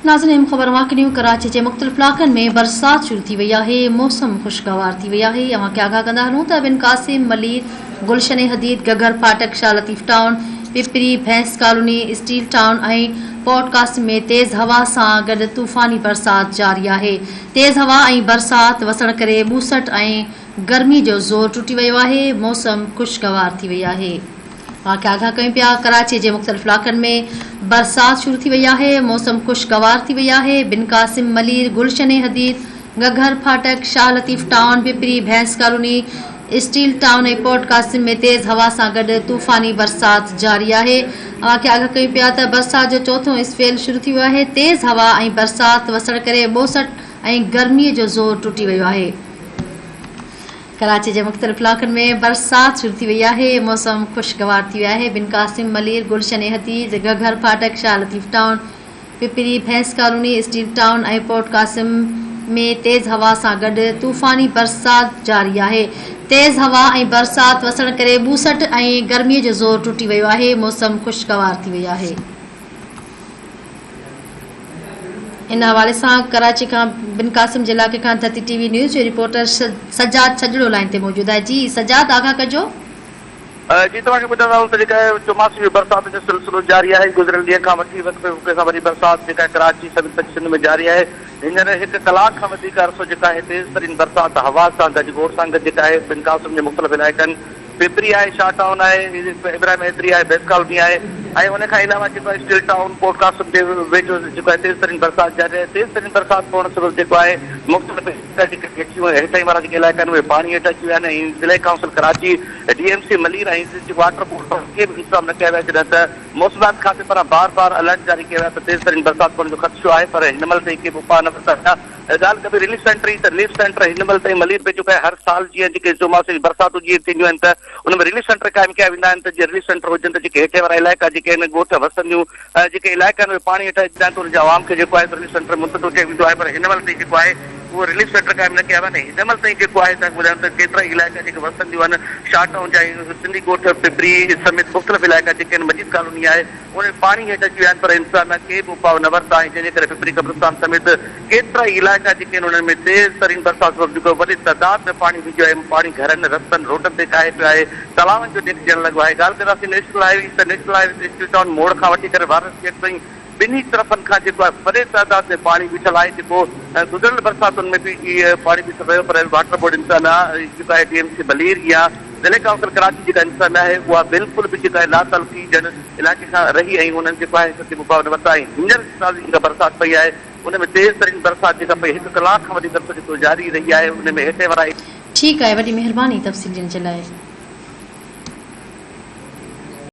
ناظرين اهم خبر اوهان کي ڏيون ڪراچي جي مختلف علائقن ۾ برسات شروع ٿي وئي آهي موسم خوشگوار ٿي وئي آهي اوهان کي آگاهه ڪندا هلون ته بن قاسم ملير گلشن Hadeed Gaghar Phatak Shah Latif town Pipri Bhains colony steel town ۽ port Qasim ۾ تيز هوا سان گڏ طوفاني برسات جاري آهي تيز هوا ۽ برسات وسڻ ڪري ٻوسٽ ۽ گرمي جو زور ٽٽي ويو آهي موسم خوشگوار ٿي وئي آهي. اوهان کي آگاهه ڪيون پيا ڪراچي جي مختلف علائقن ۾ برسات شروع ٿي وئي آهي موسم خوشگوار ٿي وئي آهي بن قاسم ملير گلشن Hadeed Gaghar Phatak Shah Latif town Pipri Bhains colony steel town ۽ port Qasim ۾ تيز هوا سان گڏ طوفاني برسات جاري آهي اوهان کي آگاهه ڪيون پيا ته برسات جو چوٿون اسپيل شروع ٿي ويو آهي تيز هوا ۽ برسات وسڻ ڪري ٻوسٽ ۽ گرمي جو زور ٽٽي ويو آهي. ڪراچي جي مختلف علائقن ۾ برسات شروع ٿي وئي آهي، موسم خوشگوار ٿي ويو آهي، بن قاسم، ملير، گلشن Hadeed, Gaghar Phatak, Shah Latif town, Pipri, Bhains colony, steel town ۽ port Qasim ۾ تيز هوا سان گڏ طوفاني برسات جاري آهي، تيز هوا ۽ برسات وسڻ ڪري ٻوسٽ ۽ گرمي جو زور ٽٽي ويو آهي، موسم خوشگوار ٿي وئي آهي. ان حوالي سان ڪراچي کان بن قاسم جي علائقي کان ڌرتي ٽي وي نيوز جو رپورٽر سجاد ڇڄڙو لائين تي موجود آهي جي سجاد آگاهه ڪجو. جي توهان کي ٻڌائيندا هلون ته جيڪا چوماسي جي برسات جو سلسلو جاري آهي گذريل ڏينهن کان وٺي وقفي وقفي سان وڏي برسات جيڪا ڪراچي سميت سڄي سنڌ ۾ جاري آهي هينئر هڪ ڪلاڪ کان وڌيڪ عرصو جيڪا آهي تيز ترين برسات هوا سان گجگوڙ سان گڏ جيڪا آهي بن قاسم جي مختلف علائقن پپري آهي، شاهه ٽائون آهي، ابراهيم حيدري آهي، بيس ڪالوني آهي ۽ ان کان علاوه جيڪو آهي اسٽيل ٽائون، پورٽ قاسم جي ويجهو جيڪو آهي تيز ترين برسات جاري آهي، تيز ترين برسات پوڻ سبب جيڪو آهي مختلف علائقا جيڪي گهٽيون ۽ هيٺاهين وارا جيڪي علائقا آهن اهي پاڻي هيٺ اچي ويا آهن ۽ ضلعي council Karachi, D M C Malir ۽ water board پاران ڪي به انتظام نه ڪيا ويا جڏهن ته موسميات کاتي پاران بار بار الرٽ جاري ڪيا ويا ته تيز ترين برسات پوڻ جو خدشو آهي پر هن مهل تائين ڪي به اپاء نه ورتا ويا. ڳالهه ڪبي رليف سينٽر جي ته رليف سينٽر هن مهل تائين ملير پئجي چڪو آهي هر سال جيئن جيڪي چوماسي جي برساتون جيئن ٿينديون آهن ته ان ۾ رليف سينٽر قائم ڪيا ويندا آهن ته جيئن رليف سينٽر هجن ته جيڪي هيٺين وارا علائقا جيڪي آهن ڳوٺ وسنديون جيڪي علائقا آهن اهي پاڻي هيٺ اچي ويندا آهن ته ان جي عوام کي جيڪو آهي رليف سينٽر منتقل ڪيو ويندو آهي پر هن مهل تائين جيڪو آهي اهو رليف سينٽر قائم نه ڪيا ويا آهن ۽ هن مهل تائين جيڪو آهي توهان کي ٻڌايان ته ڪيترائي علائقا جيڪي وسنديون آهن شاهه ٽائون جا سنڌي ڳوٺ پپري سميت مختلف علائقا جيڪي آهن مجيد ڪالوني آهي ان ۾ پاڻي هيٺ اچي ويا آهن پر انتظاميا ڪي به اپاء نه ورتا ۽ جنهن جي ڪري پپري قبرستان سميت ڪيترائي علائقا جيڪي آهن انهن ۾ تيز ترين برسات سبب جيڪو وڏي تعداد ۾ پاڻي بيهي ويو آهي پاڻي گهرن، رستن، روڊن تي ڪاهي پيو آهي تلائن جو ڏيک ڏيڻ لڳو آهي ڳالهه ڪنداسين نيشنل هاء وي ته نيشنل هاء وي تي اسٽيل ٽائون موڙ کان وٺي ڪري وارث گيٽ تائين ٻنهي طرفن کان جيڪو آهي وڏي تعداد ۾ پاڻي بيٺل آهي جيڪو گذريل برساتن ۾ به اهي پاڻي بيٺل رهيو پر واٽر بورڊ انتظاميا جيڪو آهي ڊي ايم سي ملير يا ضلعي ڪائونسل ڪراچي جيڪا انتظاميا آهي اها بلڪل به جيڪا آهي لاتعلقي ڄڻ علائقي کان رهي ۽ انهن جيڪو آهي سچي مقابلو نه ورتا ۽ هينئر تازي جيڪا برسات پئي آهي ان ۾ تيز ترين برسات جيڪا پئي هڪ ڪلاڪ کان وڌيڪ عرصو جيڪو جاري رهي آهي ان ۾ هيٺين وارا ٺيڪ آهي وڏي مهرباني تفصيل ڏيڻ جي لاء.